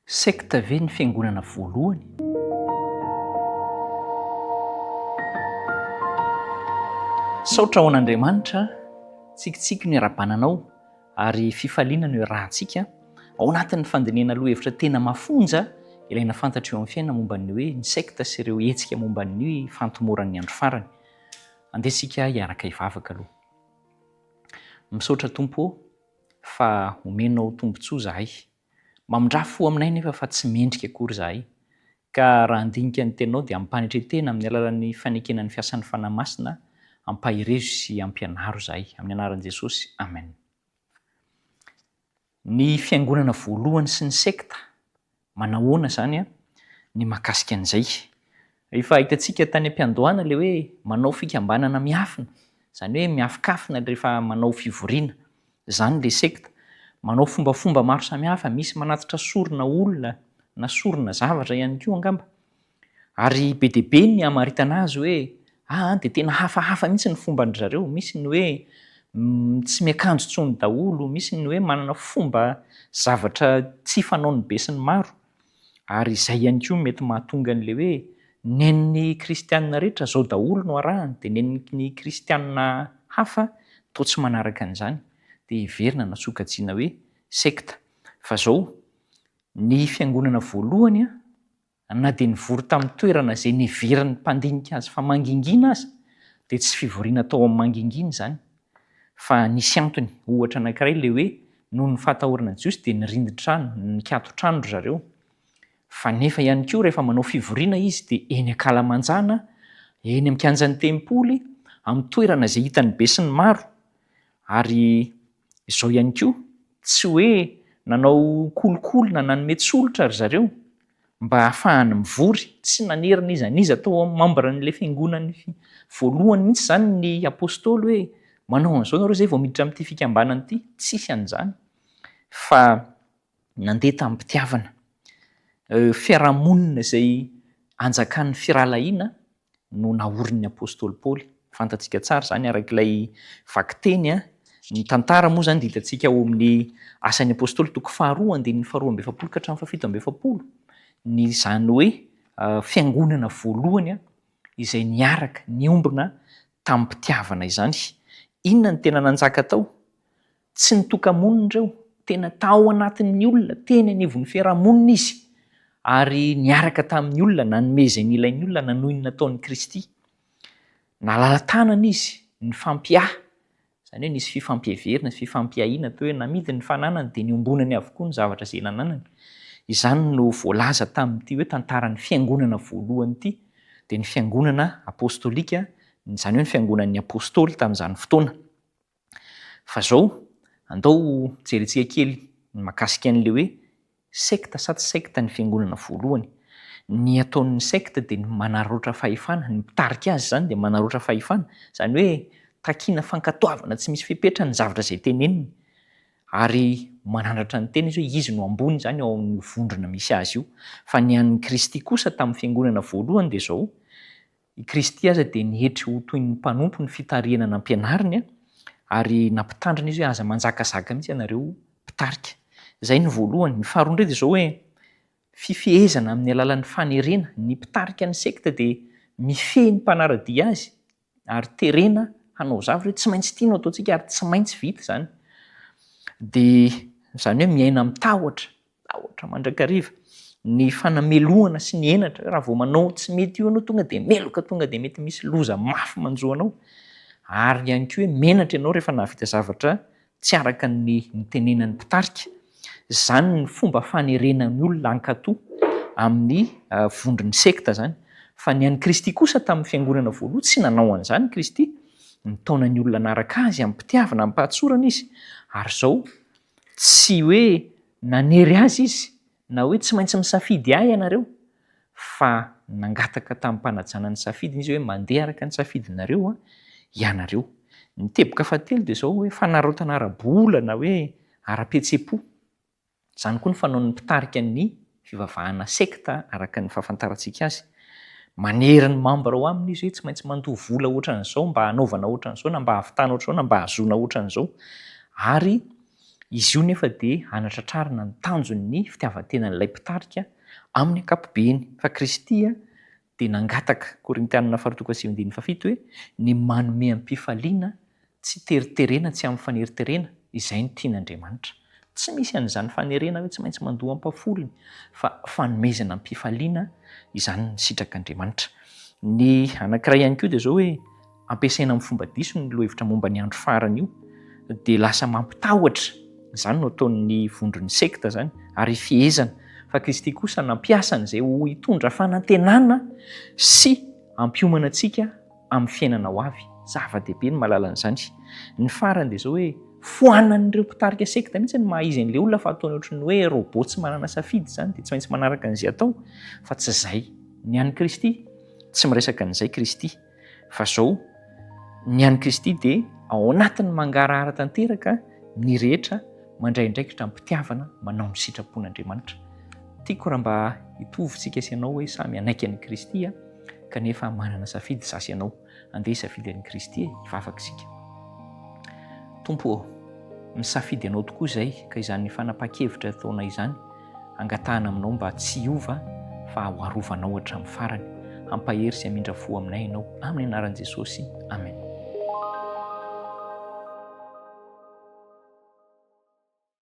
Sekta ve ny fiangonana voalohany? Saotra ho an'Andriamanitra, tsikitsiky no iarahabana anao ary fifaliana no iarahantsika ao anatin'ny fandinihana lohahevitra tena mafonja ilaina fantatra eo amin'ny fiainana momba ny hoe ny sekta sy ireo hetsika momba ny fahantomoran'ny andro farany. Andeha isika hiaraka hivavaka aloha. Misaotra Tompo ô fa omenao tombontsoa zahay. Mamindrà fo aminay nefa fa tsy mendrika akory izahay. Ka raha handinika ny teninao dia amim-panetren-tena amin'ny alalan'ny fanekena ny fiasan'ny Fanahy Masina, ampaherezo sy ampianaro izahay. Amin'ny anaran'i Jesosy, Amen. Ny fiangonana voalohany sy ny sekta, manahoana izany ny mahakasika an'izay? Efa hitantsika tany am-piandohana ilay hoe manao fikambanana miafina, izany hoe miafinkafina rehefa manao fivoriana. Izany ilay sekta. Manao fombafomba maro samihafa, misy manatitra sorona olona na sorona zavatra ihany koa angamba. Ary be dia be ny hamaritana azy hoe aa dia tena hafahafa mihitsy ny fomban-dry zareo. Misy ny hoe tsy miakanjo intsony daholo, misy ny hoe manana fomba zavatra tsy fanaon'ny besinimaro. Ary izay ihany koa mety mahatonga an'ilay hoe nen'ny kristianina rehetra izao daholo no arahany dia nen'ny kristianina hafa toa tsy manaraka an'izany dia heverina na sokajiana hoe sekta. Fa izao, ny fiangonana voalohany na dia nivory tamin'ny toerana izay neverin'ny mpandinika azy fa mangingina aza dia tsy fivoriana tao amin'ny mangingina izany Fa nisy antony. Ohatra anankiray ilay hoe noho ny fahatahorana ny Jiosy dia nirindin-trano, nikaton-trano ry zareo. Fa nefa ihany koa rehefa manao fivoriana izy dia eny ankalamanjana, eny amin'ny kianjan'ny tempoly, amin'ny toerana izay hitan'ny besinimaro. Ary izao ihany koa, tsy hoe nanao kolikoly na nanome tsolotra ry zareo mba hahafahany mivory, tsy nanery n'iza n'iza tao amin'ny membre-n'ilay fiangonany voalohany mihitsy izany ny apostoly hoe manao an'izao nareo izay vao miditra amin'ity fikambanana ity, tsisy an'izany fa nandeha tamim-pitiavana. Fiarahamonina izay anjakan'ny firahalahiana no naorin'ny apostoly Paoly. Fantatsika tsara izany araka ilay vakiteny. Ny tantara moa izany dia hitantsika ao amin'ny Asan'ny Apostoly toko faharoa andininy faharoa amby 40 ka hatramin'ny fahafito amby 40 ny izany hoe fiangonana voalohany izay niaraka niombona tamim-pitiavana izany. Inona no tena nanjaka tao? Tsy nitoka-monina ireo, tena tao anatin'ny olona, teny anivon'ny fiaraha-monina izy, ary niaraka tamin'ny olona, nanome izay nilain'ny olona, nanohy ny nataon'i Kristy. Nalala-tanana izy, nifampiahy, izany hoe nisy fifampiheverana sy fifampiahiana, toy hoe namidy ny fananany dia niombonany avokoa ny zavatra izay nananany. Izany no voalaza tamin'ity hoe tantaran'ny fiangonana voalohany ity, dia ny fiangonana apostolika, izany hoe ny fiangonan'ny apostoly tamin'izany fotoana. Fa zao, andao jerentsika kely ny mahakasika an'ilay hoe sekta sa tsy sekta ny fiangonana voalohany. Ny ataon'ny sekta dia ny manararaotra fahefana, ny mpitarika azy izany dia manararaotra fahefana, izany hoe takiana fankatoavana tsy misy fepetra ny zavatra izay teneniny, ary manandratra ny tena izy hoe izy no ambony izany ao amin'io vondrona misy azy io. Fa ny an'i Kristy kosa tamin'ny fiangonana voalohany dia izao, I Kristy aza dia nietry ho toy ny mpanompo ny fitarihana nampianariny, ary nampitandrina izy hoe aza manjakazaka mihitsy ianareo mpitarika. Izay ny voalohany. Ny faharoa indray dia izao hoe fifehezana amin'ny alalan'ny fanerena. Ny mpitarika ny sekta dia mifehy ny mpanara-dia azy ary terena hanao zavatra hoe tsy maintsy ity no ataontsika ary tsy maintsy vita izany. Dia izany hoe miaina amin'ny tahotra. Tahotra mandrakariva. Ny fanamelohana sy ny henatra, raha vao manao tsy mety io ianao tonga dia meloka, tonga dia mety misy loza mafy manjo anao. Ary ihany koa hoe menatra ianao rehefa nahavita zavatra tsy araka ny nitenenan'ny mpitarika. Izany ny fomba fanerena ny olona hankatò amin'ny vondron'ny sekta izany. Fa ny an'i Kristy kosa tamin'ny fiangonana voalohany, tsy nanao an'izany Kristy. Nitaona ny olona hanaraka azy amim-pitiavana, amim-pahatsorana izy. Ary izao, Tsy hoe nanery azy izy na hoe tsy maintsy misafidy ahy ianareo fa nangataka tamim-panajana ny safidiny izy hoe mandeha araka ny safidinareo ianareo. Ny teboka fahatelo dia izao hoe fanararaotana ara-bola na hoe ara-pihetseham-po. Izany koa ny fanaon'ny mpitarika ny fivavahana sekta araka ny fahafantarantsika azy. Manery ny mambra ao aminy izy hoe tsy maintsy mandoa vola ohatran'izao mba hanaovana ohatran'izao na mba hahavitana ohatran'izao na mba hahazoana ohatran'izao. Ary Izy io nefa dia hanatratrarana ny tanjon'ny fitiavan-tenan'ilay mpitarika amin'ny ankapobeny. Fa Kristy dia nangataka, Korintianina faharoa toko fahasivy andininy fahafito, hoe ny manome am-pifaliana, tsy teriterena, tsy amin'ny faneriterena, izay no tian'Andriamanitra. Tsy misy an'izany fanerena hoe tsy maintsy mandoa ampahafolony, fa fanomezana am-pifaliana izany ny sitrak'Andriamanitra. Ny anankiray ihany koa dia izao hoe, ampiasaina amin'ny fomba diso ny lohahevitra momba ny andro farany io dia lasa mampitahotra, izany no ataon'ny vondron'ny sekta izany, ary fihezana, fa Kristy kosa nampiasa an'izay ho hitondra fanantenana sy hampiomana antsika amin'ny fiainana ho avy. Zava-dehibe ny mahalala an'izany. Ny farany dia izao hoe foanan'ireo mpitarika sekta mihitsy ny maha izy an'ilay olona fa ataony ohatran'ny hoe robot tsy manana safidy izany dia tsy maintsy manaraka an'izay atao fa tsy izay. Ny an'i Kristy tsy miresaka an'izay Kristy. Fa zao, ny an'i Kristy dia ao anatin'ny mangarahara tanteraka ny rehetra mandray andraikitra am-pitiavana manao ny sitrapon'Andriamanitra. Tiako raha mba hitovy tsika sy ianao hoe samy hanaiky an'i Kristy a, kanefa manana safidy za sy ianao. Andeha hisafidy an'i Kristy e, hivavaka isika. Tompo ô, misafidy anao tokoa izay ka izany fanapahan-kevitra ataonay izany Angatahana aminao mba tsy hiova fa ho arovanao hatramin'ny farany. Hampahery sy hamindra fo aminay Ianao. Amin'ny anaran'i Jesosy. Amen.